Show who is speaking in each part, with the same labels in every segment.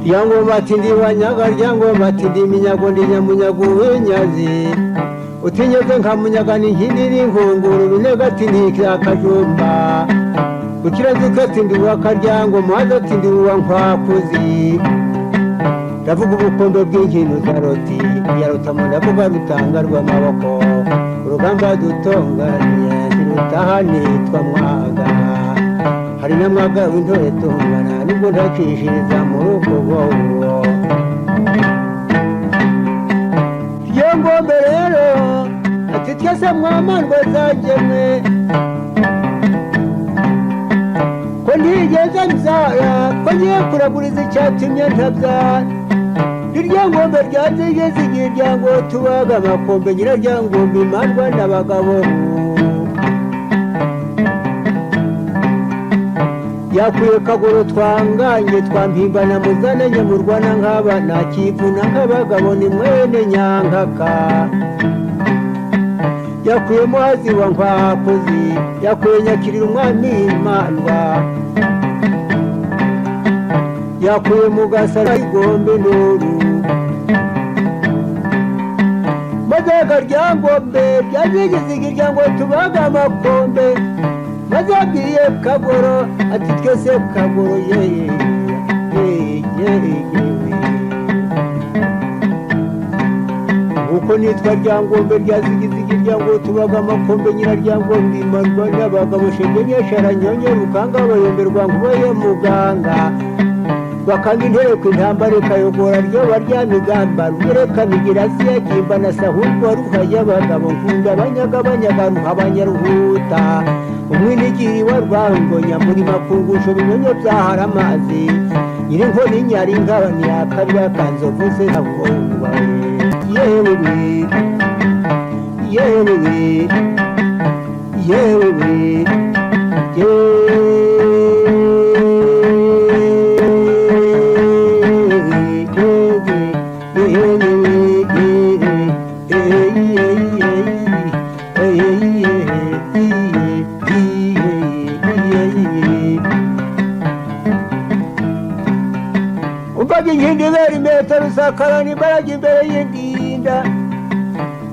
Speaker 1: Ryangombe ati ndi banyaga, Ryangombe ati ndi iminyago, ndi nyamunyago w'inyazi, utinyeze nka munyaga ni inkindi n'inkunguru, Runega ati ntikira akajumba, Bukirazuka ati ndi uwa Karyango, Muhazi ati ndi uwa Nkwakuzi. Ndavuga ubukombe bw'inkino za Roti ya Rutamu, ndavuga rutanga rw'amaboko, urugamba dutonganye ntirutaha nitwa Mwaga, hari na Mwaga w'intore tungana, nubwo ntakishiriza mu rugo bobo. Ryangombe rero ati twese mwamandwa zanjye ko ntigeze mbyara, ko ngiye kuraguriza icyatumye ntabyara. Iryangombe ryazigeze igihe ryango tubaga amakombe, nyiraryangombe imandwa n'abagabo. Yakwiye Kagoro twanganye, twampimbana muzana nyamurwana nk'aba nakivuna nk'abagabo, ni mwene Nyankaka. Yakuye Muhazi wa Nkwakuzi, yakuye Nyakirira umwami imandwa, yakuye Mugasara igombe nduru. Maze Karyangombe ryazigizigi ryango tubaga amakombe, maze abwiye Kagoro ati twese Kagoro ye ye ye ye. Uko nitwa Ryangombe rya zigizigi ryango tubaga amakombe, nyiraryangombe imarwa n'abagabo, shenge nyeshara nyonye rukanga bayomberwa nkuba ya muganga, bakanga intereko intambara ikayogora ryoba rya migamba, rugereka migira siyakimba na sahurwa ruhaya abagabo, nkunda abanyaga abanyaga ruhabanyaruhuta, umwinigiri wa Rwango nyamurima kungusho binyonyo byahara amazi, nyirinkoni nyarinka niyakabira kanzovu se ntabwo. Yewe yewe yewe umvaga inkindi ibera imetero usakarana imbaraga imbere y'indinda,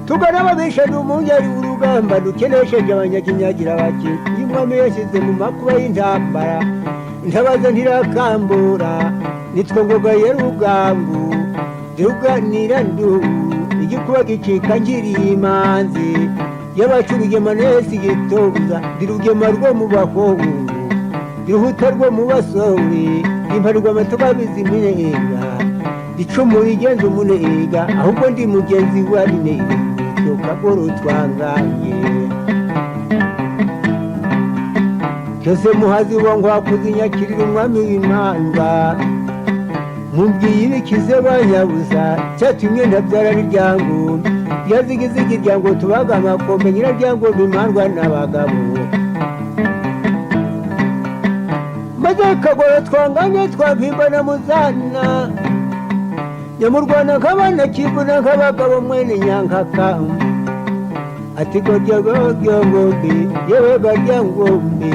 Speaker 1: tugana ababisha ndi umungeri w'urugamba, dukenesheje abanyakinyagira bake, iyo umwami yashyize mu makuba y'intambara, intabaza ntirakambura, nitwe ngoga ya rugangu ndiruganira ndu igikuba gicika nkiri imanzi y'abacurugema nesi igitoza, ndi rugema rwo mu bahungu, ndiruhuta rwo mu basore, imparirwa amatuba biziminega, ndicumura igenza umunega, ahubwo ndi mugenzi wa binega Kagoro twanganye. Cyose Muhazi wa Nkwakuzi nyakirira umwami w'imandwa, mubwiye ibikize banyabuza cyatumye ntabyara n'iryango ryazigizigi ryango tubaga amakombe, nyiraryangombe imandwa n'abagabo. Maze Kagoro twanganye twampimba na muzana nyamurwana nk'abana kivuna nk'abagabo, mwene Nyankaka ati gorya Garyangombe, yewe Garyangombe,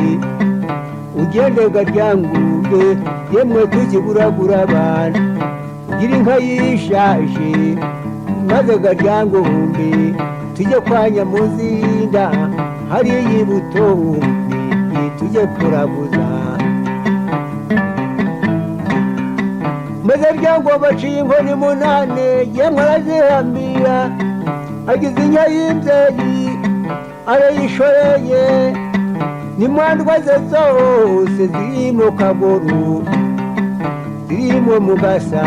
Speaker 1: ugende Garyangombe, yemwe tukiguragura abantu ugira inka yishaje, maze Garyangombe tujye kwa Nyamuzinda hariya ibutombe tujye kuraguza. Maze Ryangombe aciye inkoni munane, yemwe arazihambira, agize inka y'imbyeyi arayishoreye, nimwandwa ze zose zirimo Kagoro, zirimo Mugasa,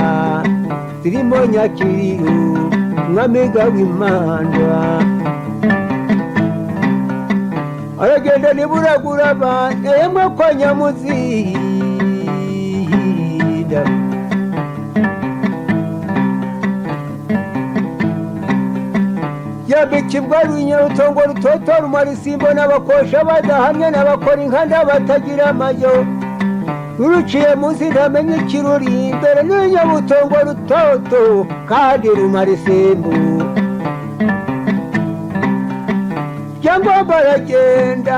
Speaker 1: zirimo Nyakiriru mwamiga w'imandwa. Aragenda niburagura abana yemwe kwa Nyamuzinda. Yambika imbwa runyarutongo rutoto rumara isimbo n'abakosha badahamye n'abakora inkanda batagira amayo. Ruruciye munsi ntamenye ikiruri imbere n'urunyabutongo rutoto kandi rumara isimbo. Ryangombe aragenda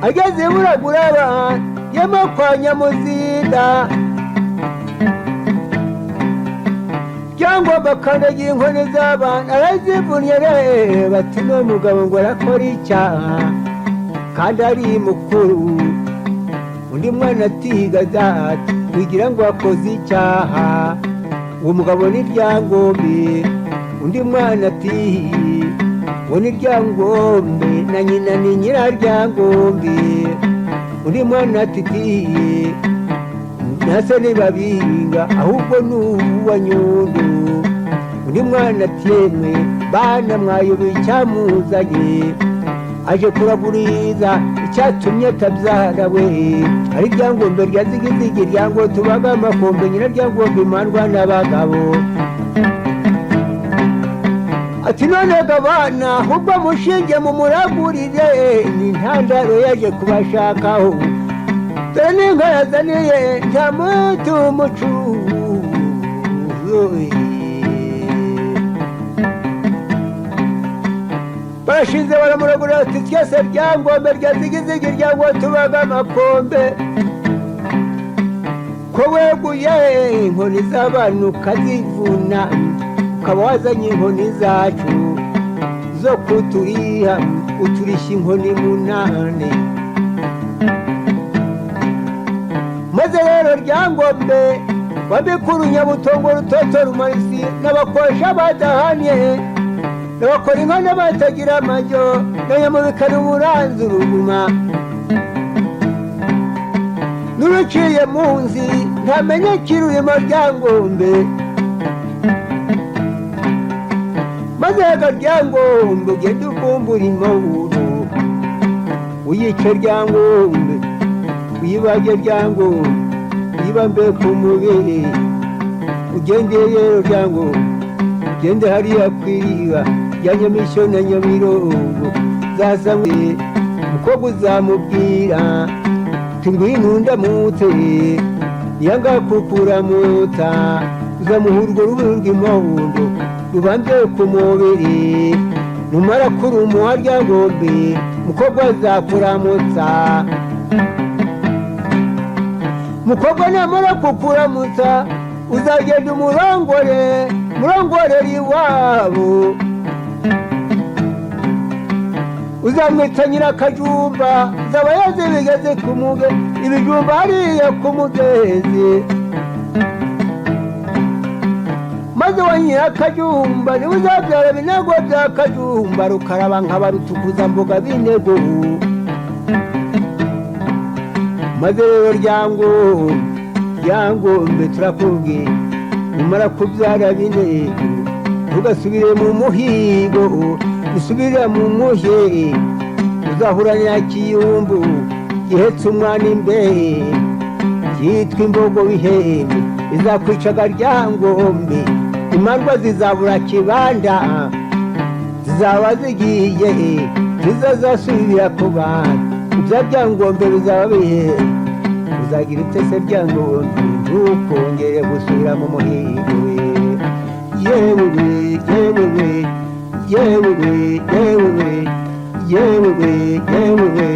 Speaker 1: ageze iburaguraba yema kwa Nyamuzinda. Ryangombe akandagira inkoni z'abana arazivunnye, reba ati n'uwo mugabo ngo arakora icyaha kandi ari mukuru. Undi mwana atigaza ati wigira ngo akoze icyaha, uwo mugabo ni Ryangombe. Undi mwana ati uwo ni Ryangombe na nyina ni Nyiraryangombe. Undi mwana ati ntase ntibabinga ahubwo ni uwa Nyundo. Undi mwana ati yemwe bana mwayobeye icyamuzanye, aje kuraguriza icyatumye atabyara we. Ari Ryangombe rya Zigizigi rya ngo tubaga amakombe, nyina Ryangombe imandwa n'abagabo. Ati none gabana ahubwo mushinge mumuragurire, ni intandaro yaje kubashakaho. Dore n'inka yazaniye nta muti w'umucuzi. Barashinze baramuragurira ati twese Ryangombe rya Zigizigi rya ngo tubaga amakombe, ko weguye inkoni z'abantu ukazivuna, ukaba wazanye inkoni zacu zo kuturiha, uturishya inkoni munane. Maze rero Ryangombe wabikuru nyabutongo rutoto rumarisi n'abakosha badahanye n'abakora inka n'abatagira amajyo na nyamubikari uburanzu uruguma n'uruciye mu nzi ntamenye kirurimo Ryangombe. Maze ga Ryangombe ugende ukumbura imahuro, uyice Ryangombe, uyibage Ryangombe, uyibambe ku mubiri. Ugende rero Ryangombe, ugende hariya kw'iriba rya Nyamishyo na Nyamirongo, zasanywe umukobwa uzamubwira uti ngwino ndamutse, yanga kukuramutsa uzamuha urwo rubi rw'imondo rubambye ku mubiri. Numara kurumuha Ryangombe, mukobwa azakuramutsa. Mukobwa namara kukuramutsa uzagenda umurongore, murongorere iwabo. Uzamwita Nyirakajumba, zaba yazibigeze ku muge ibijumba hariya ku mugezi. Maze wa Nyirakajumba niwe uzabyara binago bya Kajumba, rukaraba nkaba rutukuza mbuga binego. Maze rero Ryangombe, Ryangombe turakubwiye, numara kubyara bine ntugasubire mu muhigo, usubire mu muhe uzahura nyakiyumbu gihetse umwana imbehe cyitwa imbogo bihembe, izakwicaga Ryangombe. Imandwa zizabura kibanda, zizaba zigiye zizazasubira ku bantu, ibya Ryangombe bizaba bihe. Uzagira utese Ryangombe, ntukongere gusubira mu muhigo we. Yewe we, yewe we, yewe we, yewe we, yewe we, yewe we.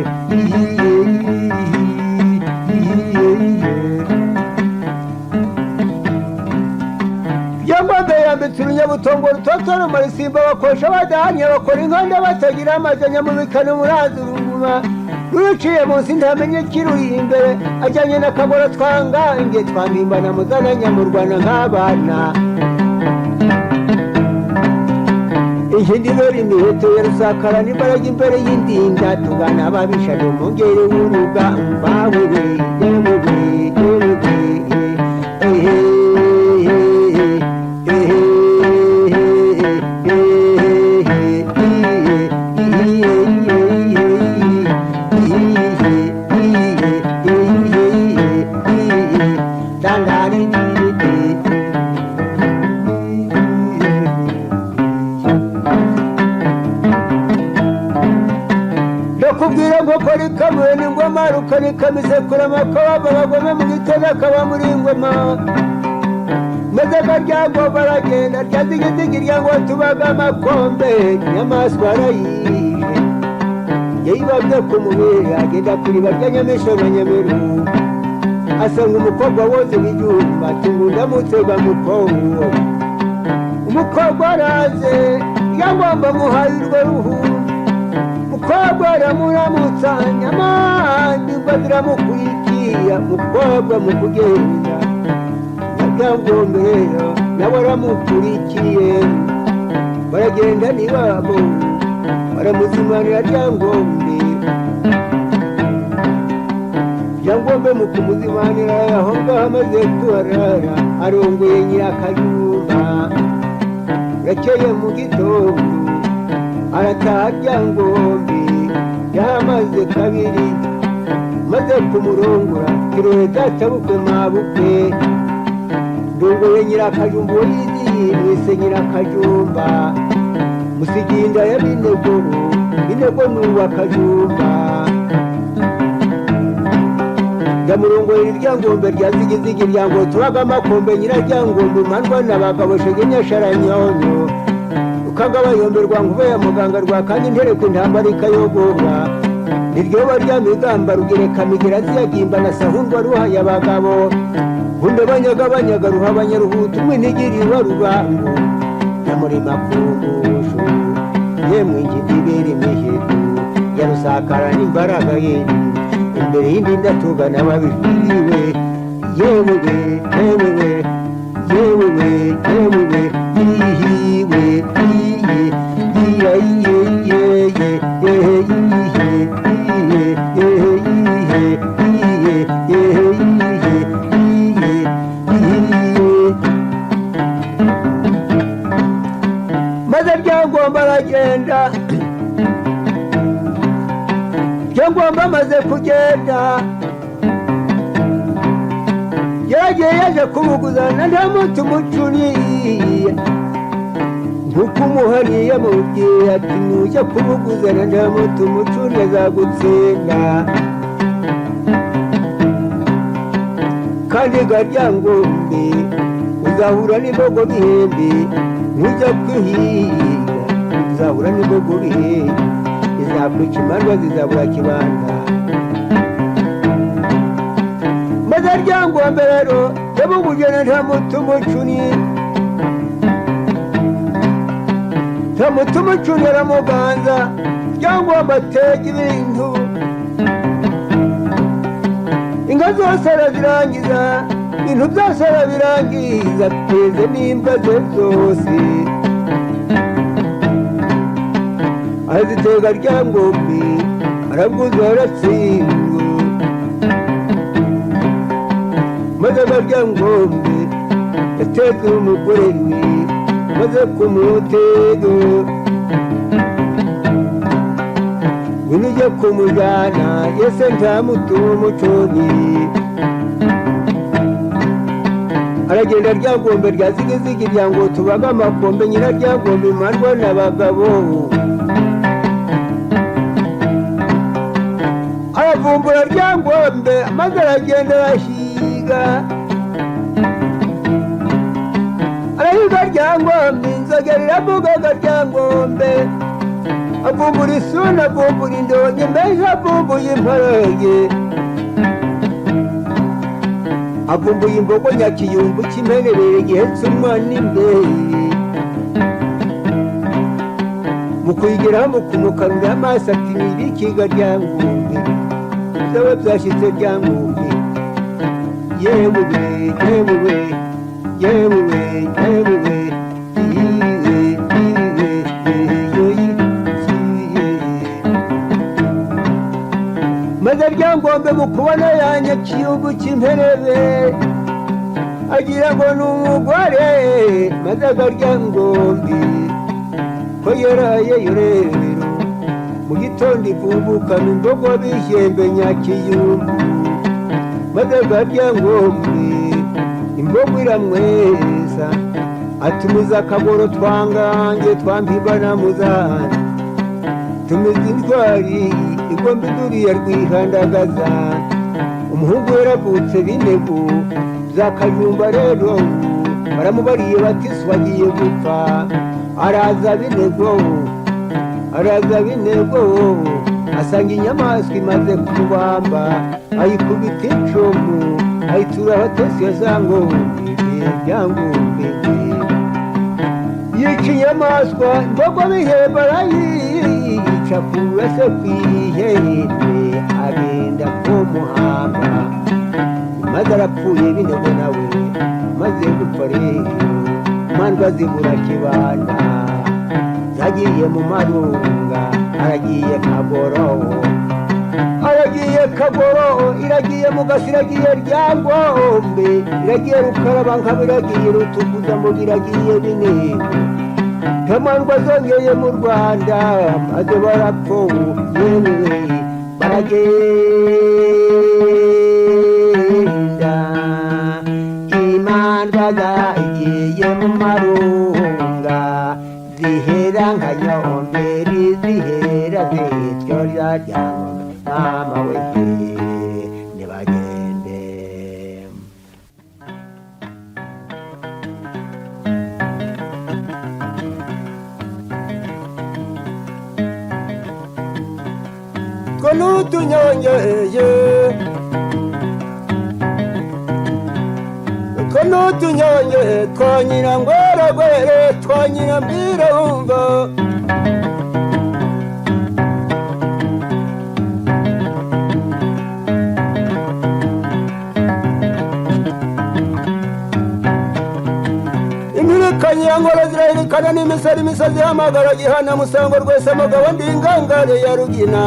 Speaker 1: Ryangombe yambitse urunyabutongo rutoto rumara isimba, bakosha badahanye bakora inkonda batagira amajya, nyamubikana umurazi uruguma ruciye munsi ntamenye ikiruri imbere, ajyanye n'akagora twangange twampimbana muzana nyamurwana nk'abana. Inkindi ibera imiheto ya Rusakara n'imbaraga imbere y'indinda, tugana ababisha ni umungeri w'urugamba wewe, yewe we, yewe we, ehe ehe ehe. Rukamuye n'ingoma rukarikamisekura amakababa bagome mu gitega akaba muri ingoma. Maze akaryango baragenda rya zigizigi rya ngo tubaga amakombe inyamaswa arayishe yayibabye ku mubiri agenda kuriba rya nyamisho na nyamiru asanga umukobwa woze ibijumba ati ngo ndamutse bamukobwa umukobwa araze yagomba muhaye urwo ruhu mukobwa aramuramutsa nyamani ngo ziramukurikiya mukobwa mu kugenda nyabyangombe rero nawe aramukurikiye baragenda nibabo baramuzimanira ryangombe ryangombe mu kumuzimanira aho ngaho amaze kuharara arongoye nyirakayumba yakeye mu gitondo arataha ryangombe yamaze kabiri maze kumurongora kirore databukwe mabukwe ndongoye nyirakajumba uwo yizihiye mwise nyirakajumba musiginda ya binego binego nuwa kajumba ndamurongoye iryangombe rya zigizigi rya ngo turaga amakombe nyiraryangombe mandwa n'abagabo shege nyasharanyonyo ukagabayomberwa nkuba ya muganga rwa kandi ntereko intambara ikayogorwa niryoba rya migamba rugereka migera ziyagimba na sahundwa ruhaye abagabo bunde banyaga banyaga ruha abanyaruhutu mwinigiri wa rubango nyamurima kungushu yemwe ingidibera imihigo ya rusakara n'imbaraga ye imbere y'indi ndatugana babifiriwe yewe we yewe we yewe we yewe we yihiwe iye iya iye iye ye yehe iye iye yehe iye iye yehe iye iye iye maze ryangomba aragenda ryangomba amaze kugenda yaragiye yaje kubuguzana nta munsi umucuriye nkuko umuhariye yamubwiye ati nujya kubuguzana nta munsi umucuriye azagutsinda kandi ga ryangombe uzahura n'imbogo bihembe nujya kwihiga uzahura n'imbogo bihembe izakwica imandwa zizabura kibanda maze ryangombe rero yabugujana nta muti umucuni nta muti umucuni aramuganza ryangombe atega ibintu inka zose arazirangiza ibintu byose arabirangiza ateze n'imbwa ze zose arazitega ryangombe arabwuza aratsindwa maze ryangombe yateze umugore we maze kumutega ngwino ujye kumujyana yese ntamutuma umucuni aragenda ryangombe rya zigizigi rya ngo tubaga amakombe nyiraryangombe imandwa n'abagabo aravumbura ryangombe maze aragenda arahiga arahiga ryangombe inzogera iravugaga ryangombe avumbura isuna avumbura indonke mbese avumbuye imparage avumbuye imbogo nyakiyumbu cy'imperebere gihetse umwana imbere mu kuyigeraho mu kumukanura amaso ati ni ibikiga ryangombe byaba byashyitse ryangombe yewe we yewe we yewe we yewe we iye iye iye iye maze ryangombe mu kubona ya nyakiyumbu cy'imperebe agira ngo ni umugore maze akaryangombe ko yaraye yorero mu gitondo ivumbukana imbogo bishyembe nyakiyumbu maze akaryangombe imbogo iramweza atumiza akaboro twangange twampimba na muzana tumiza intwari Igomba iduriye rwihandagaza. Umuhungu yaravutse Binego bya Kajumba, rero baramubariye bati so agiye gupfa. Araza Binego, araza Binego, asanga inyamaswa imaze kumubamba, ayikubita icumu, ayitura abatesi ya za ngombe byangombe. Yica inyamaswa imbogo bihemba, arayica kurase kwihembe, agenda kumuhamba. Maze arapfuye Binego nawe maze gupfa rero, mandwa zibura kibanda, zagiye mu marunga. Aragiye Kagoro, aragiye Kagoro, iragiye mu gasi, iragiye Ryangombe, iragiye Rukarabankaba, iragiye Rutukuzambuga, iragiye Binego. Ntamandwa zongeye mu Rwanda, maze barapfuye yewe baragenda. Imandwa zagiye mu marunga, zihera nka nyomberi, zihera zityo rya Ryangombe mama we, nibagende. Two n'utunyongeye, utwo n'utunyonge twa nyirangweragwere, twa nyirambwira wumva. Impirikanye ya nkoro zirahirikana n'imisari, imisozi y'amagara gihana musango rwese mugabo ndi ingangare ya Rugina.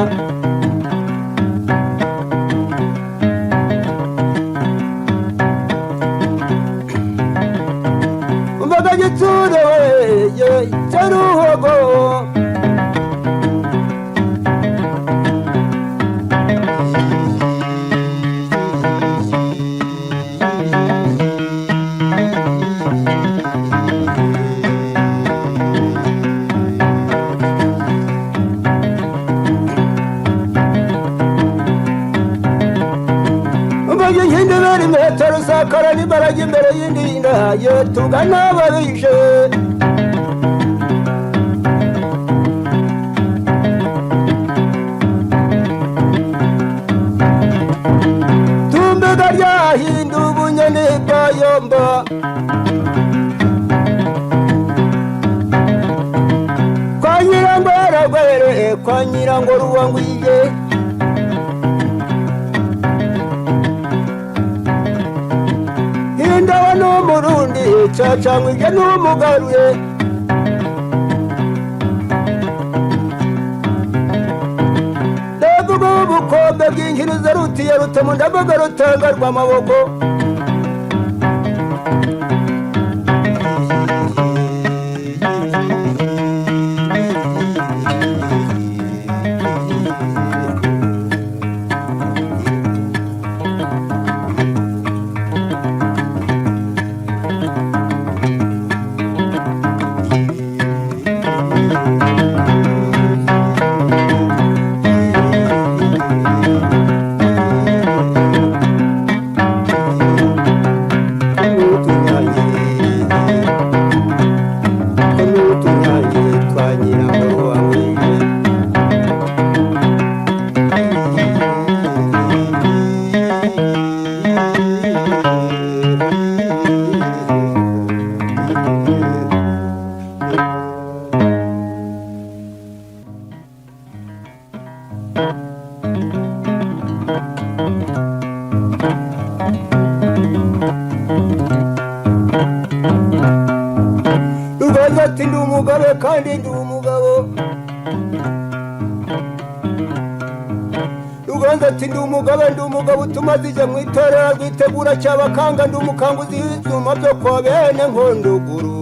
Speaker 1: Umvaga gitsure weye cyaruhogo. Umvaga inkindi beri metero rusakara n'imbaraga imbere y'indinda ye tugana ababishe. Tumbega ryahinda ubunyoni bwayomba. Kwa nyirangweragwere, kwa nyirangoruwangwiye. Hindawa n'umurundi cacangwije n'umugaruye. Ndavuga ubukombe bw'inkiriza rutiye rutemu, ndavuga rutanga rw'amaboko. N'utunyange twa nyirangorowangwiye. Ruganza ati ndi umugabe kandi ndi umugabo. Ruganza ati ndi umugabe, ndi umugabo utuma zijya mu itorero rwitegura cyabakanga, ndi umukanguzi w'ibyuma byo kwa bene Nkonduguru.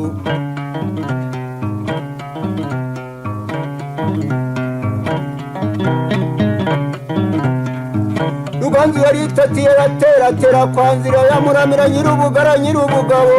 Speaker 1: Ruganzu yari itatiye arateratera kwa Nzira ya Muramira, nyir'ubugara, nyir'ubugabo.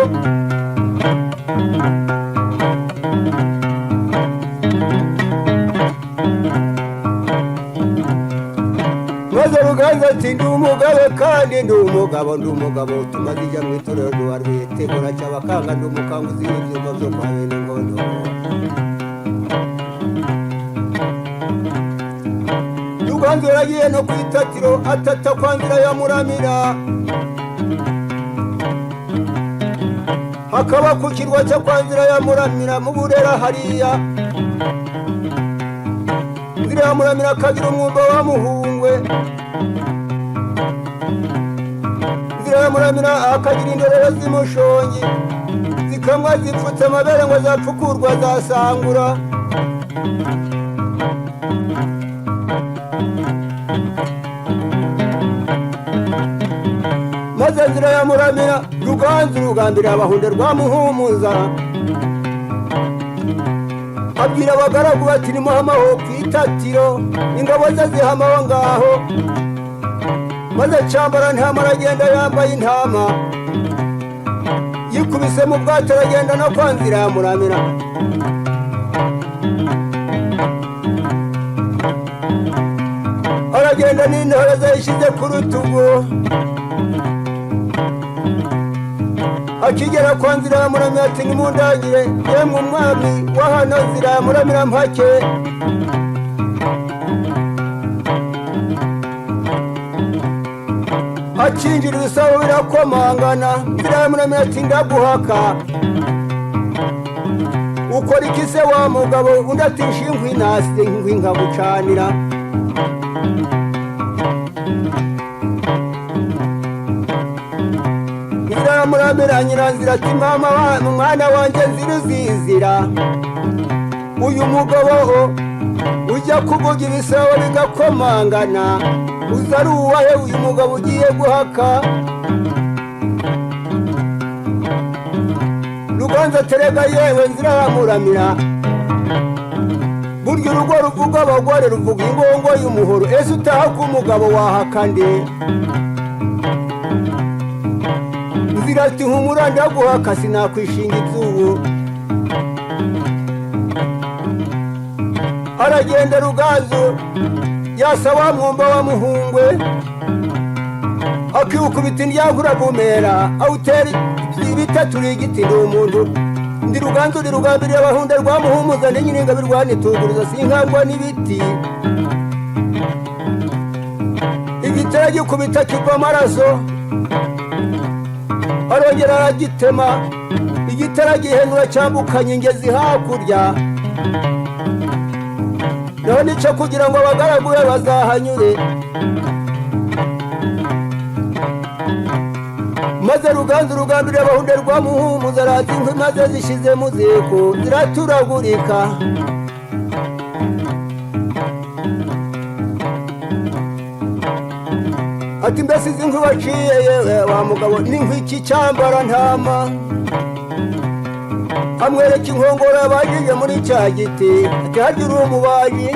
Speaker 1: Ruganzu ati ndi umugabe kandi ndi umugabo, ndi umugabo tumaze ijya mu itorero duha rwitegura cyabakanga, ndi umukanguzi w'ibyuma byo kwa bene ngondo. Ruganzu yaragiye no ku itatiro atata kwa Nzira ya Muramira, hakaba ku kirwa cyo kwa Nzira ya Muramira mu Burera hariya. Nzira ya Muramira akagira umwumba wa Muhungwe. Nzira ya Muramira akagira indorero z'imushongi zikamwa zipfutse amabere ngo zapfukurwa zasangura. Maze Nzira ya Muramira, Ruganzu rugambira abahunde rwa Muhumuza, abwira abagaragu bati nimuhamaho ku itatiro. Ingabo ze zihamaho ngaho. Maze Cambara ntama aragenda yambaye intama, yikubise mu bwato aragenda no kwa Nzira ya Muramira. Aragenda n'intore ze yishyize ku rutugu. Akigera kwa Nzira ya Muramira ati nimundagire yemwe umwami wa hano Nzira ya Muramira mpake. Akinjira ibisabo birakomangana. Nzira ya Muramira ati ndaguhaka, ukora iki se wa mugabo? Undi ati nshinkwi nasi inkwi nkagucanira. Nzira ya Muramira Nyiranzira ati mama wa mwana wanjye nzira uzizira, uyu mugabo ho ujya kuvuga ibisabo bigakomangana uza ari uwahe? Uyu mugabo ugiye guhaka? Ruganzu aterega yewe Nzira ya Muramira, burya urugo ruvuga abagore ruvuga ingongo y'umuhoro. Ese utaha ko umugabo wahaka nde? Nzira ati humura ndaguhaka, sinakwishinga izubu. Aragenda Ruganzu yasa wa mwumba wa Muhungwe, akiwukubita indyankura bumera, awutera ibitaturi igiti. Ndi umuntu, ndi Ruganzu, ndi rugambiriye abahunda rwa Muhumuza, ndi nyiringabirwa nituguruza sinkangwa n'ibiti. Igitera gikubita kiva amaraso, arongera aragitema. Igitera gihenura cyambukanye ingezi hakurya, naho nicyo kugira ngo abagaragu be bazahanyure. Maze Ruganzu rugambiriye abahunde rwa Muhumuza araza inkwi maze zishyize mu ziko ziraturagurika. Ati mbese izi nkwi waciye yewe wa mugabo ni inkwi iki cyambara ntama? Amwereka inkongoro yabajije muri cya giti. Ati harya uri umubaji?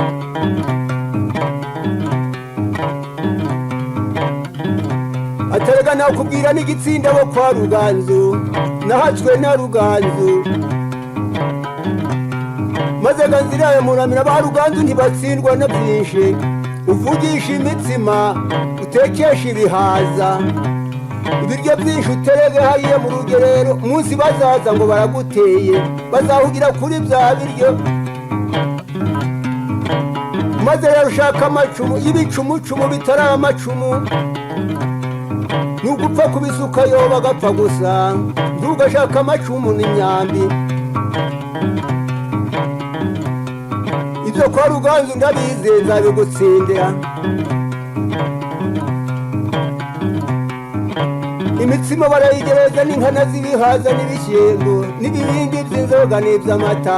Speaker 1: Aterega nakubwira n'igitsinda bo kwa Ruganzu nahatswe na Ruganzu. Maze Ganzira ya Muramira, ba Ruganzu ntibatsindwa na byinshi. Uvugisha imitsima, utekesha ibihaza, ibiryo byinshi, uterege hariya mu rugerero. Umunsi bazaza ngo baraguteye bazahugira kuri bya biryo. Maze rero ushaka amacumu y'ibicumucumu bitari amacumu, ntugupfa kubisuka yoba agapfa gusa. Ntugashaka amacumu n'imyambi. Ibyo kwa Ruganzu ndabizi, nzabigutsindira. Imitsima barayigereza n'inkana z'ibihaza n'ibishyimbo n'ibibindi by'inzoga n'iby'amata.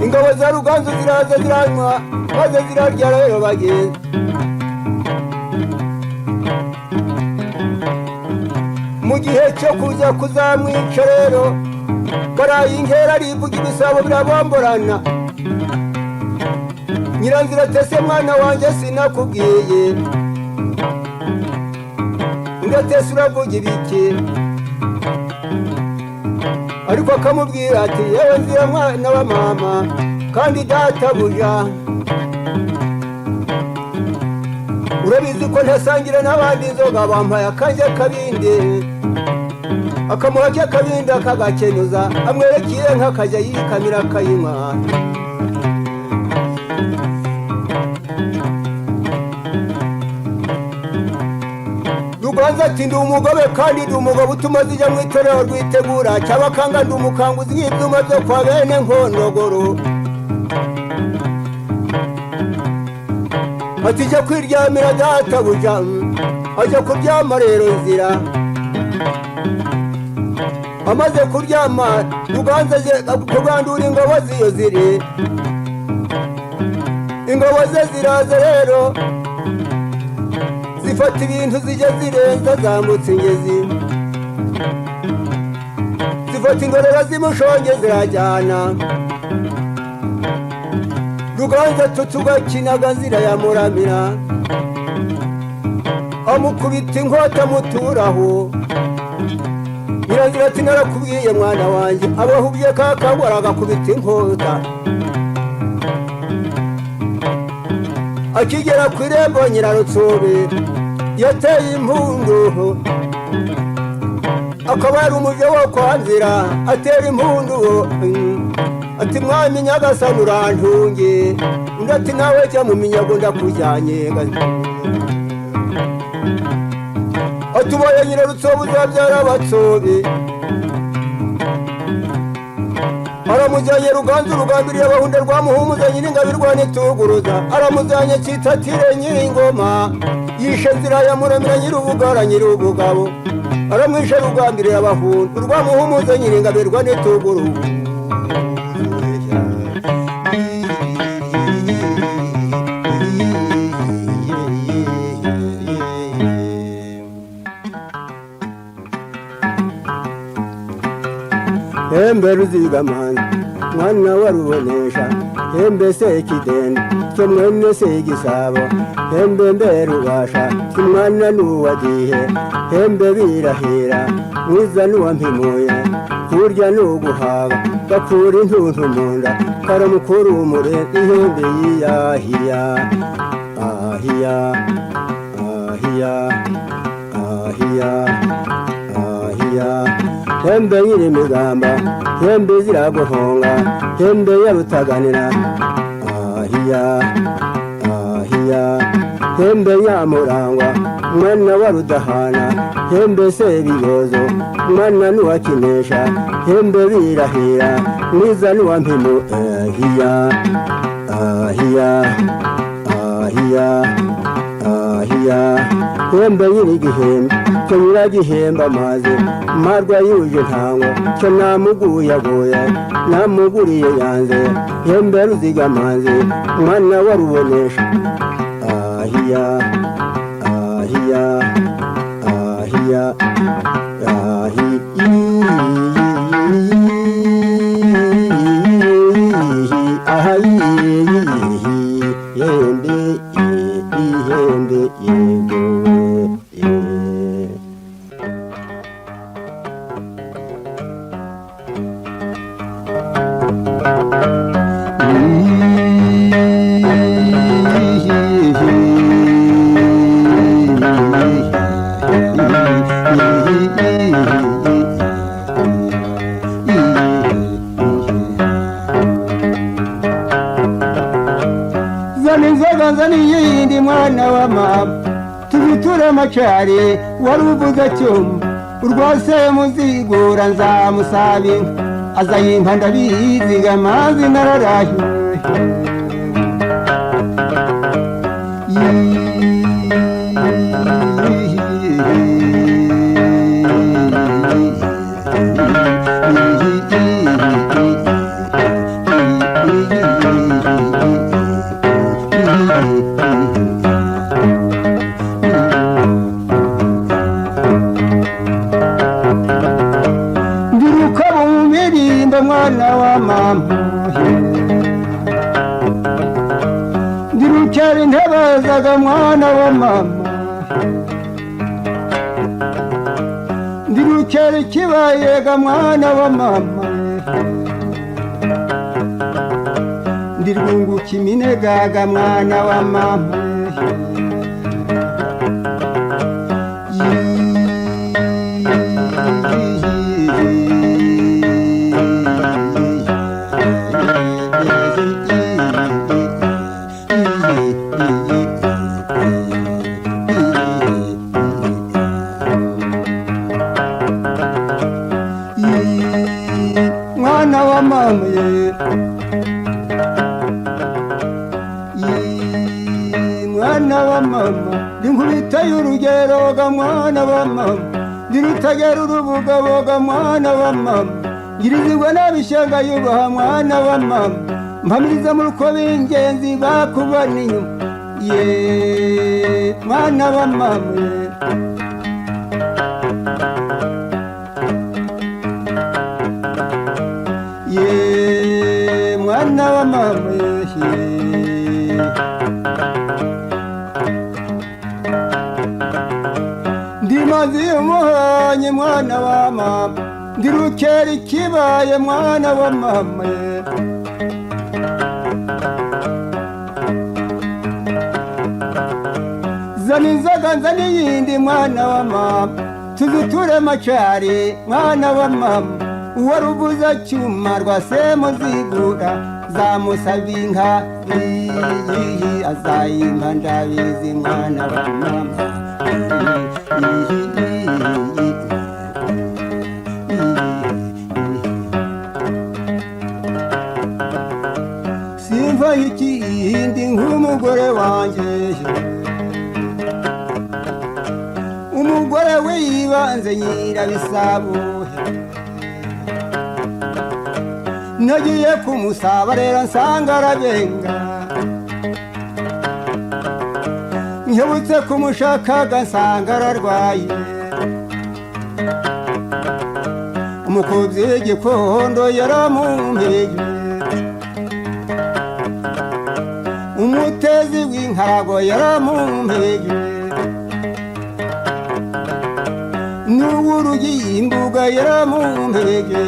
Speaker 1: Ingabo za Ruganzu ziraza ziranywa maze zirarya. Rero bagenzi, mu gihe cyo kuza kuzamwica rero, karaye inkera arivuga, ibisabo birabomborana. Nyiranzira atese mwana wanjye sinakubwiye? Undi atese uravuga ibiki? Ariko akamubwira ati yewe nzira mwana wa mama kandi databuja. Urabizi ko ntasangira n'abandi inzoga, bampaye akanjye kabindi. Akamuha ke kabindi akagakenuza, amwerekeye nk'akajya yikamira akayinywa. Ruganza ati: "Ndi umugobe kandi ndi umugabo utuma zijya mu itorero rwitegura cyabakanga, ndi umukanguzi w'ibyuma byo kwa bene Nkondogoro." Ati: "Jya kwiryamira databuja." Ajya kuryama rero nzira. Amaze kuryama, Ruganza aje kugandura ingabo ziyo ziri. Ingabo ze ziraza rero, zifata ibintu, zijya zirenza, zambutse ingezi, zifata ingorora z'imushonge zirajyana. Ruganza tutugakinaga nzira ya Muramira, amukubita inkota muturaho. Nyiranzira ati: "Narakubwiye mwana wanjye." Abahubye kakagwa, agakubita inkota. Akigera ku irembo, Nyirarutsobe yateye impundu, akaba yari umujyo wo kwa Nzira. Atera impundu ati: "Mwami nyagasani, urantunge." Undi ati: "Nawe jya mu minyago, ndakujyanye." Atubaye Nyirarutsobe uzabyara abatsobe. Aramujyanye Ruganzu rugambiriye abahunda, rwamuhumuza nyiringabirwa nituguruza. Aramujyanye Cyitatire nyiringoma, yishe Nzira ya Muramira nyirubugara nyirubugabo. Aramwishe rugambiriye abahunda, rwamuhumuza nyiringabirwa nituguruza. Hembe Ruzigamanzi mwana wa Rubonesha, hembe Sekidende cyo mwene Segisabo, hembe Mberubasha kimwana n'uwagihe, hembe Birahira mwiza n'uwampimuye. Kurya n'uguhaga gakura intuntu mu nda, karamukuru umure ihembe yiyahiya ahiya ahiya ahiya ahiya. Hembe nyirimigamba, hembe ziraguhonga, hembe ya Rutaganira ahiya ahiya. Hembe Nyamurangwa mwana wa Rudahana, hembe Sebiyozo mwana n'uwakinesha, hembe Birahira mwiza n'uwampimu ahiya ahiya ahiya ahiya. Hembe nyirigihembe cyo nyiragihemba amazi marwa yuje ntango, cyo namuguyaguye namuguriye yanze. Hembe Ruzigamanzi mwana wa Rubonesha ahiya ahiya ahiya ahi ahi hembe ihembe yego ye. Zana inzoga, nzana iyindi mwana wa mama, tubiture amacari. Wari uvuze cyuma urwose muzigura, nzamusaba inka azayimpa, ndabiziga amazi nararahiwe. Ndiruka mu mirimbo mwana wa mama, ndirukera intebazaga mwana wa mama, ndirukera ikibayega mwana wa mama, ndirwunguka iminegaga mwana wa mama. Mwana wa mama, ndi nkubita y'urugero ga mwana wa mama, ndi rutagera urubugabo ga mwana wa mama, ngirizigwa n'abishyanga yubaha mwana wa mama, mpamiriza mu ruko b'ingenzi bakubona inyuma ye mwana wa mama ye. Ye mwana wa mama ye. Ndi mazi y'umuhonyi mwana wa mama, ndi rukera ikibaye mwana wa mama ye. Zana inzoga nzana iyindi mwana wa mama, tuziture macari mwana wa mama, uwo ruvuza cyuma rwa semuzigura zamusaba inka iyi azayimpa ndabizi mwana wa mama. Simva ikindi nk'umugore wanjye, umugore we yibanze nyirabisabo, nagiye kumusaba rero nsanga arabenga, nkebutse kumushakaga nsanga ararwaye, umukobyi w'igikondo yaramumpeye, umutezi w'inkarago yaramumpeye, n'uw'urugi imbuga yaramumpeye,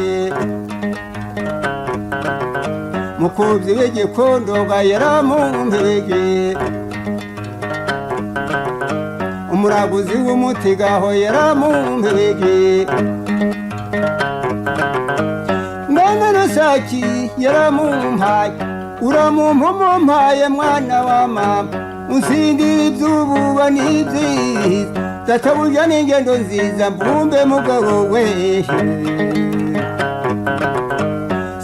Speaker 1: mukobyi w'igikondo yaramumpeye, umuraguzi w'umutigaho yaramumpeye, none rusaki yaramumpaye, uramumpa umumpaye mwana wa mama, unsindira iby'ububa n'ibyiza, databuja n'ingendo nziza mbumbe mugabo we,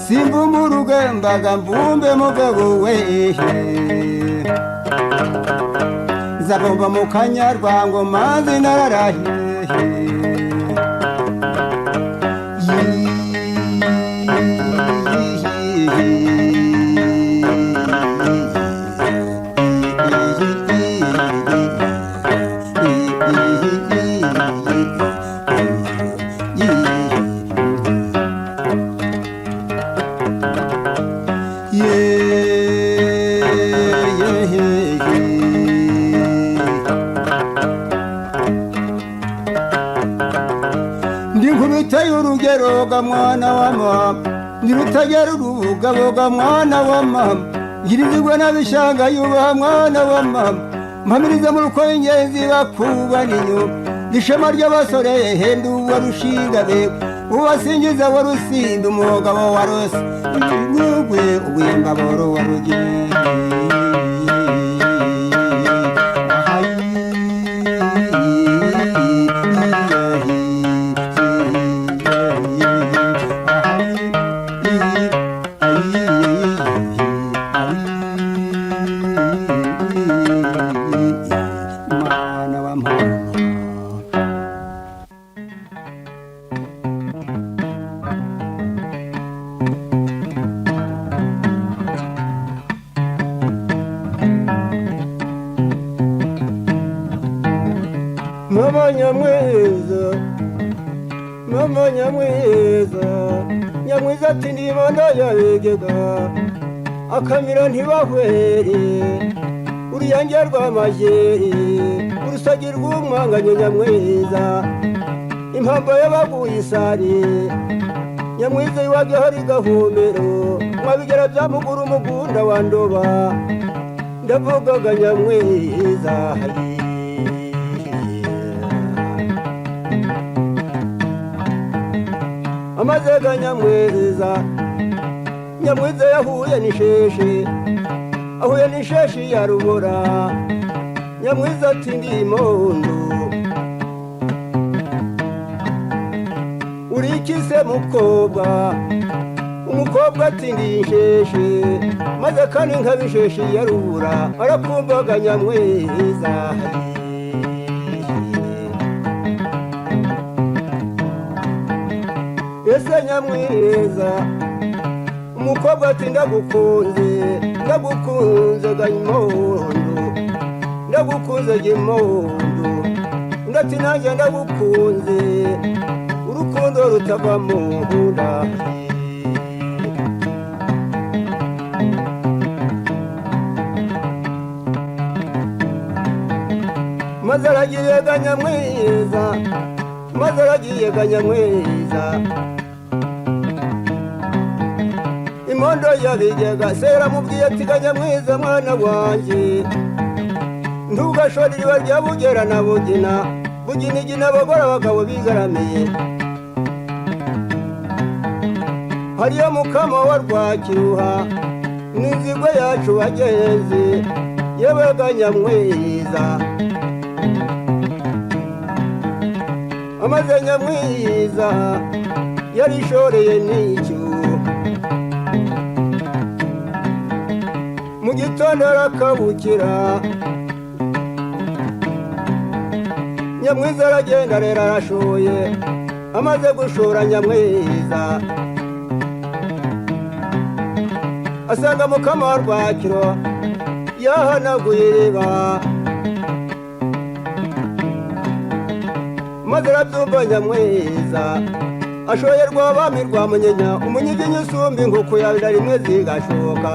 Speaker 1: simbumba urugembaga mbumbe mugabo we, nzabumba mu kanyarwango mazi nararahiye. Ndi nkubita y'urugero ga mwana wa mama, ndi rutagera urubugabo ga mwana wa mama, ngirizigwa n'abishanga yubaha mwana wa mama, mpamiriza mu ruko ingenzi bakubana inyuma, ishema ry'abasore henda uwa rushinga be, ubasingiza wa rusimbi umugabo wa rose, rugwe ubwimbaboro wa rugenge. Mwana wa mama. Mama nyamwiza, mama nyamwiza, nyamwiza ati ndibona yabigega, akamira ntibahwere, uruyange rw'amajeri, urusagi rw'umwanganye nyamwiza, impamba y'abaguye isari, nyamwiza iwabyo hari gahumero, mwabigera bya muguru umugunda wa ndoba, ndavugaga nyamwiza. Amazega nyamwiza, nyamwiza yahuye n'isheshi, ahuye n'isheshi ya rubura, nyamwiza ati ndi imondo, uri iki se mukobwa? Umukobwa ati ndi insheshe, maze kandi nkaba insheshe ya rubura. Arakumvaga Nyamwiza. Ese Nyamwiza, umukobwa ati ndagukunze, ndagukunze ganyimondo, ndagukunze gimondo. Undi ati nanjye ndagukunze, urukundo rutava mu nda. Maze aragiye ga Nyamwiza, maze aragiye ga Nyamwiza. Imondo yabigega se yaramubwiye ati ga Nyamwiza mwana wanjye, ntugashore iriba rya Bugera na Bugina, Buginigina abagore abagabo bigaramiye. Hariyo Mukama wa Rwakiruha n'inzigo yacu bagenzi, yewe ga Nyamwiza. Amaze Nyamwiza yarishoreye n'icyo, mu gitondo arakabukira. Nyamwiza aragenda rero arashoye. Amaze gushora Nyamwiza asanga Mukama wa Rwakiro yahanaguye iriba. Maze arabyumva Nyamwiza, ashoye Rwabami rwa Munyinya, umunyiginya usumba inkuku, yabira rimwe zigashoka,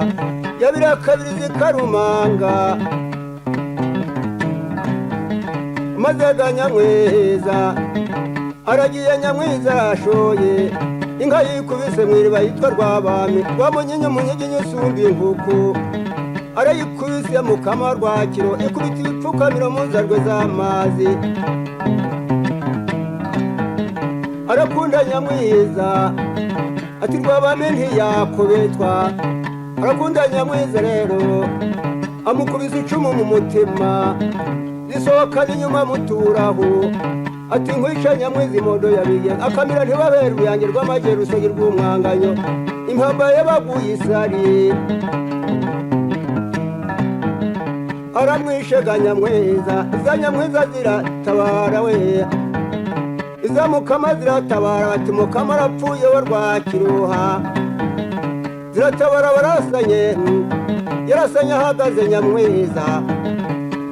Speaker 1: yabira kabiri zikarumanga. Maze ga Nyamwiza aragiye, Nyamwiza arashoye, inka yikubise mu iriba yitwa Rwabami rwa Munyinya, umunyiginya usumba inkuku, arayikubise. Mukama Rwakiro ikubita ibipfukamiro mu nzarwe z'amazi. Arakunda Nyamwiza ati Rwabami ntiyakubitwa. Arakunda Nyamwiza rero, amukubise icumu mu mutima, risohokana inyuma muturaho. Ati nkwica Nyamwiza imodo yabiye akamira ntibabere uruyange rw'amajyera, urusogi rw'umwanganyo, impamba y'abaguye isari. Aramwishega Nyamwiza, iza Nyamwiza ziratabara we, iza Mukama ziratabara, bati Mukama arapfuye we Rwakiruha. Ziratabara, barasanye, yarasanye ahagaze Nyamwiza,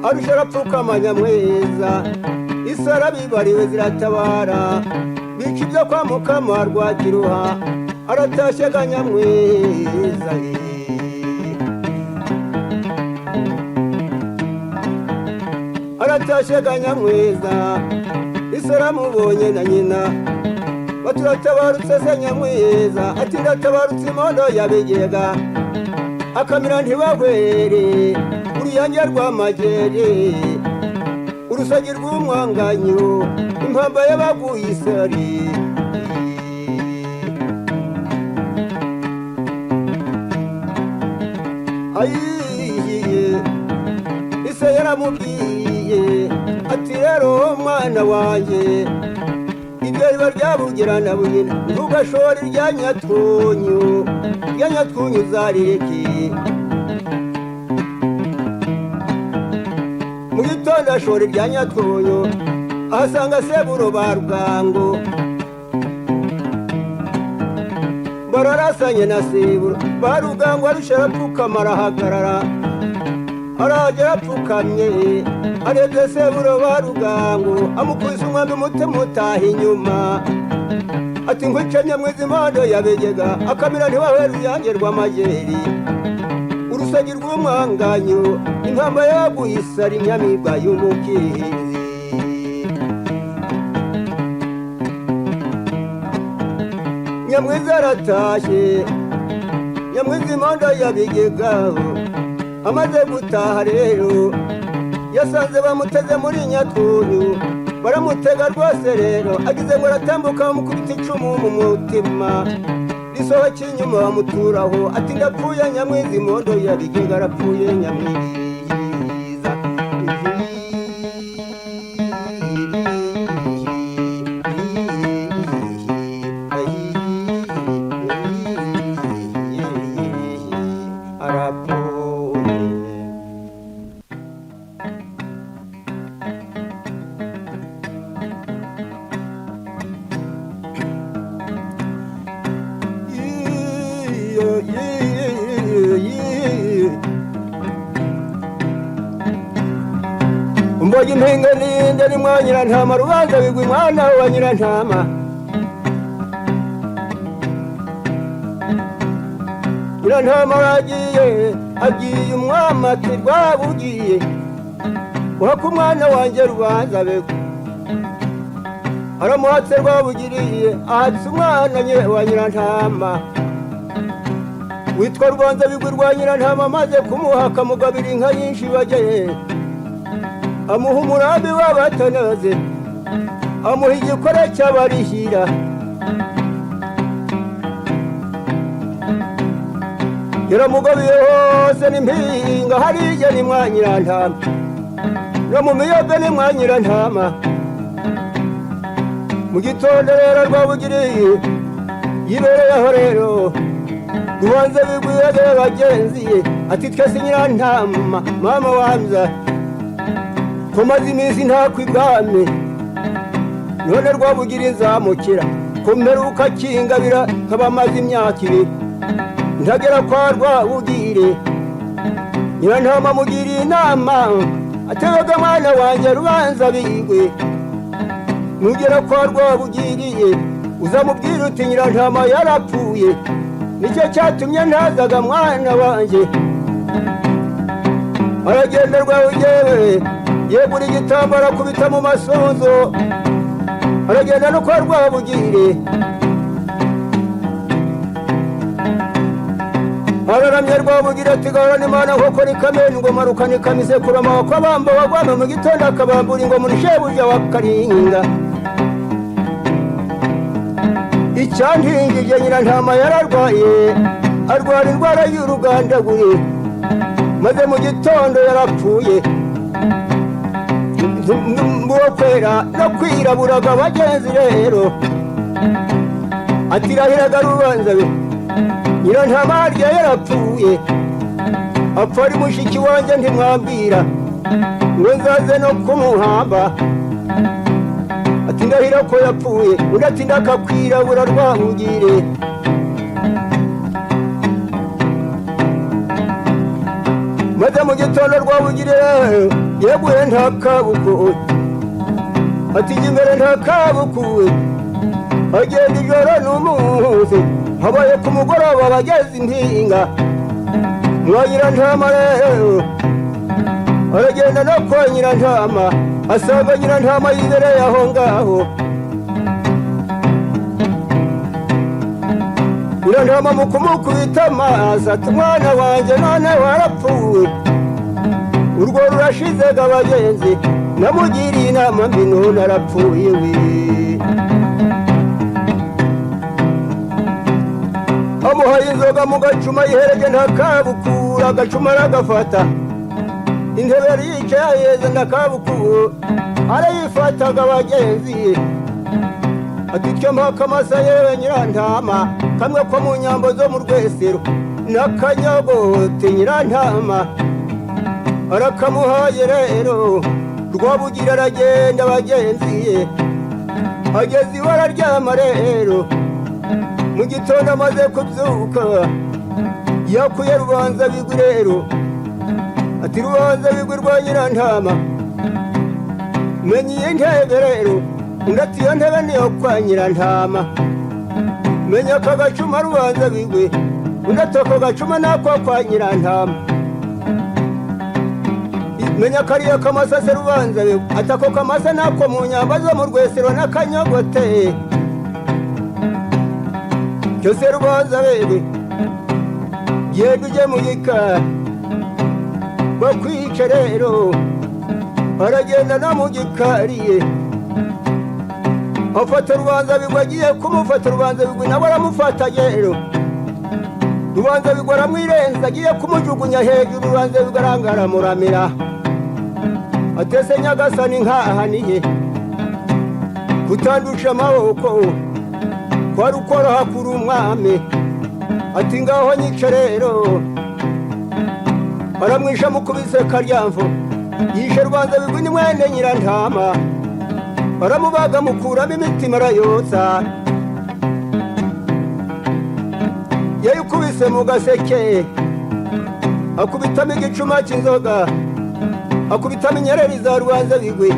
Speaker 1: arusha arapfukama Nyamwiza, isara bibariwe. Ziratabara, bica ibyo kwa Mukama Rwakiruha. Aratashye ga Nyamwiza, aratashye ga Nyamwiza. Ise aramubonye na nyina, baturatabarutse se Nyamwiza? Ati ndatabarutse imondo yabigega akamira ntibahwere, uruyange rw'amagere, urusagi rw'umwanganyo, impamba y'abaguye isari. Ayiye, ise yaramubwiye ati rero mwana wanjye, ibyo riba ryabugira na Bugina, ntugashore irya Nyatwunyu, irya Nyatwunyu uzarireke. Mu gitondo ashora irya Nyatwunyu, ahasanga seburo ba Rugango bararasanye na seburo ba Rugango. Arusha arapfukama, arahagarara, arahagera apfukamye, arebye seburo ba Rugango, amukubise umwambi umutima utaha inyuma. Ati nkwice Nyamwiza impando yabegega akamira ntibahera uruyange rw'amajeri, urusagi rw'umwanganyo, impamba yaguye isari, inyamibwa y'umukinzi. Nyamwiza aratashye, Nyamwiza impando yabigegaho. Amaze gutaha rero yasanze bamuteze muri Nyatwunyu, baramutega rwose rero. Agize ngo aratambuka, bamukubita icumu mu mutima, risohoka inyuma bamuturaho. Ati ndapfuye Nyamwiza imondo yabigega, arapfuye Nyamwiza. Uwajya impinga n'iyindi ni mwa Nyirantama, Rubanza bigwi mwana wa Nyirantama. Nyirantama aragiye, agiye umwami ati Rwabugiye uhaka umwana wanjye Rubanza bigwi. Aramuhatse Rwabugiriye, ahatse umwana wa Nyirantama witwa Rubanza bigwi rwa Nyirantama. Amaze kumuhaka mugabira inka nyinshi bageye, amuha umurambi w'abatanaze, amuha igikore cy'abarihira. Yaramugabiye hose n'impinga, hariya ni mwa Nyirantama, no mu miyobe ni mwa Nyirantama. Mu gitondo rero Rwabugiriye yibereye aho rero, Rubanza bigwiye bagenzi ye ati twese Nyirantama mama wambya ko maze iminsi ntakwa ibwami, none Rwabugira nzamukira ko mperuka kingabira nkaba maze imyaka 2 ntagera kwa Rwabugire. Nyirantama mugiriye inama ategaga mwana wanjye Rubanza bigwe, nugera kwa Rwabugiriye uzamubwira uti Nyirantama yarapfuye, nicyo cyatumye ntazaga mwana wanjye. Aragenda Rwabugere yegura igitambaro akubita mu masunzu, aragenda no kwa Rwabugire. Araramye Rwabugira ati gahorana Imana kuko rikamena ingoma rukanikama isekuru amaboko abamba wagwame mu gitondo akabambura ingoma uri shebuja wa Karinga. Icyantingije Nyirantama yararwaye, arwara indwara y'urugandagure, maze mu gitondo yarapfuye. Muwo kwera no kwiraburaga bagenzi rero atirahiraga Rubanza be, Nyirantama harya yarapfuye, apfa ari mushiki wanjye ntimwambwira ngo nzaze no kumuhamba. Ati ndahira ko yapfuye, undi ati ndakakwirabura Rwabugire. Maze mu gitondo Rwabugire yeguye ntakabukuwe, ati jya imbere ntakabukuwe, agenda ijoro n'umunsi. Habaye ku mugoroba bageze impinga mwa Nyirantama rero, aragenda no kwa Nyirantama asanga Nyirantama yibereye aho ngaho. Nyirantama mu kumukubita amaso ati mwana wanjye none warapfuye, urwo rurashizega bagenzi, namugiriye inama mbi none arapfuye we. Amuhaye inzoga mu gacuma yihereje ntakabukura, agacuma aragafata, intebe yari yicaye yeze ndakabukura arayifataga bagenzi. Ati tyo mpaka amasa yewe Nyirantama, kamwe ko mu nyambo zo mu Rwesero n'akanyagote Nyirantama arakamuhaye rero. Rwabugira aragenda bagenzi ye, ageze iwe araryama rero. Mu gitondo amaze kubyuka yakuye Rubanza bigwi rero, ati Rubanza bigwi rwa Nyirantama menye iyi ntebe rero, undi ati iyo ntebe niyo kwa Nyirantama. Menya aka gacuma Rubanza bigwi, undi ati ako gacuma nako kwa Nyirantama. Menya kariya kamasase Rubanza bigwi, ati ako kamasa nako mu nyamba zo mu Rwesero n'akanyogote. Cyose Rubanza bigwi genda ujye mu gikari bakwice rero. Aragenda no mu gikari afata Rubanza bigwi, agiye kumufata Rubanza bigwi nawe aramufata rero. Rubanza bigwi aramwirenza agiye kumujugunya hejuru, Rubanza bigwi arangaramuramira atese Nyagasani nkahaniye kutandusha amaboko kwari ukoroha kuri umwami, ati ngaho nyice rero. Aramwisha mukubise karyamvo, yishe Rubanza bigwi ni mwene Nyirantama, aramubaga mukuramo imitima arayotsa, yayikubise mu gaseke akubitamo igicuma cy'inzoga. Akubitamo inyereri za Rubanza Bigwi,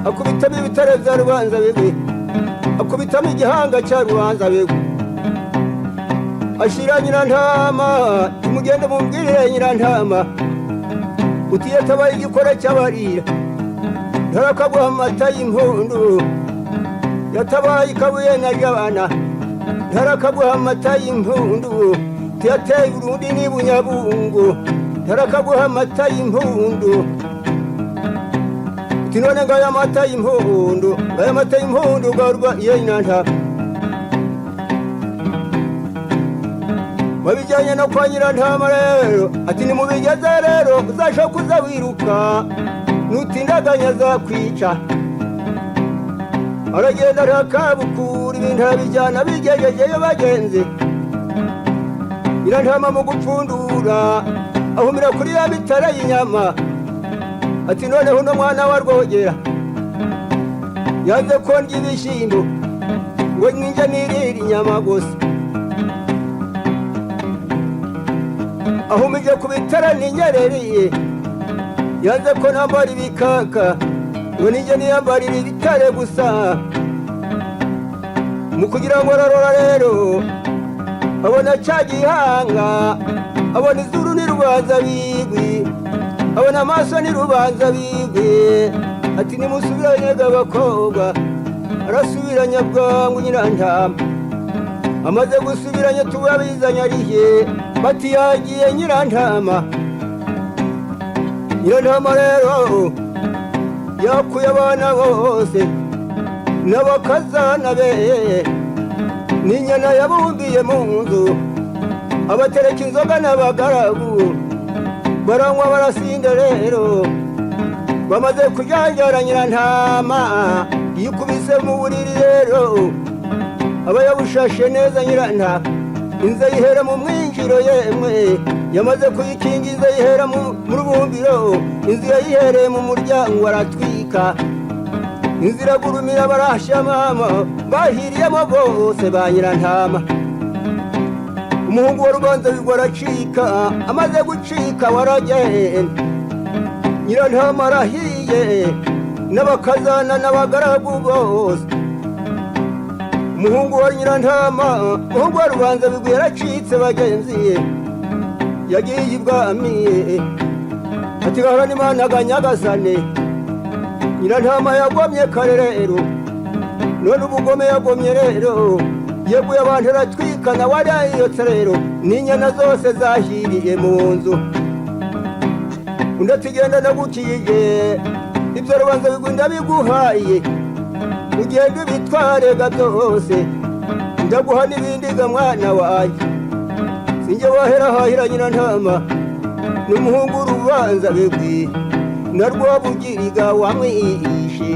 Speaker 1: akubitamo ibitare bya Rubanza Bigwi, akubitamo igihanga cya Rubanza Bigwi. Ashyira Nyirantama, imugende mubwirire Nyirantama utiyatabaye igikora cy'abarira, ntarakaguha amata y'impundu. Yatabaye ikabuye na Jabana, ntarakaguha amata y'impundu. Tuyateye urundi ni Bunyabungu, ntarakaguha amata y'impundu. Uti none ngaya amata y'impundu, ngaya amata y'impundu garwa iyo Nyirantama. Babijyanye no kwa Nyirantama rero, ati nimubigeze rero uzashoka uza wiruka, nutindaganya azakwica. Aragenda ntakabukura, ibintu arabijyana, bigejejeyo bagenzi. Nyirantama mu gupfundura ahumira kuri ya bitara y'inyama, ati noneho uno mwana wa Rwogera yanze ko ndya ibishyimbo, ngo ninjye nirire inyama gusa. Ahumije ku bitara ninyereriye, yanze ko nambara ibikaka, ngo ninjye niyambarira ibitare gusa. Mu kugira ngo ararora rero, abona cya gihanga, abona izuru ni Rubanza Bigwi, abona amaso ni Rubanza Bigwi. Ati nimusubiranye abakobwa. Arasubiranya bwangu Nyirantama. Amaze gusubiranya tubabizanye arihe? Bati yagiye Nyirantama. Nyirantama rero yakuye abana bose n'abakazana be n'inyana yabumbiye mu nzu, abatereka inzoga n'abagaragu, baranywa barasinda. Rero bamaze kujanjara, Nyirantama yikubise mu buriri rero, aba yabushashe neza Nyirantama. Inzu ayihera mu mwinjiro, yemwe yamaze kuyikingiza, ayihera mu rubumbiro. Inzu yayihereye mu muryango, aratwika inzu iragurumira, barashya mama, bahiriyemo bose ba Nyirantama. Umuhungu wa Rubanza Bigwa aracika, amaze gucika waragenda. Nyirantama arahiye n'abakazana n'abagaragu bose. Umuhungu wa Nyirantama, umuhungu wa Rubanza Bigwi yaracitse bagenzi ye, yagiye ibwami. Ati gahorana Imana ga Nyagasane, Nyirantama yagomye kare rero, none ubugome yagomye rero, yeguye abantu aratwika, nawe arayiyotse rero, n'inyana zose zahiriye mu nzu. Undi ati genda ndagukije, ibyo Rubanza Bigwi ndabiguhaye, ugende ubitwarega byose, ndaguha n'ibindi ga mwana wanjye. Sinjye wahera hahira Nyirantama, n'umuhungu Rubanza Bigwi na Rwabugiriga wamwishe.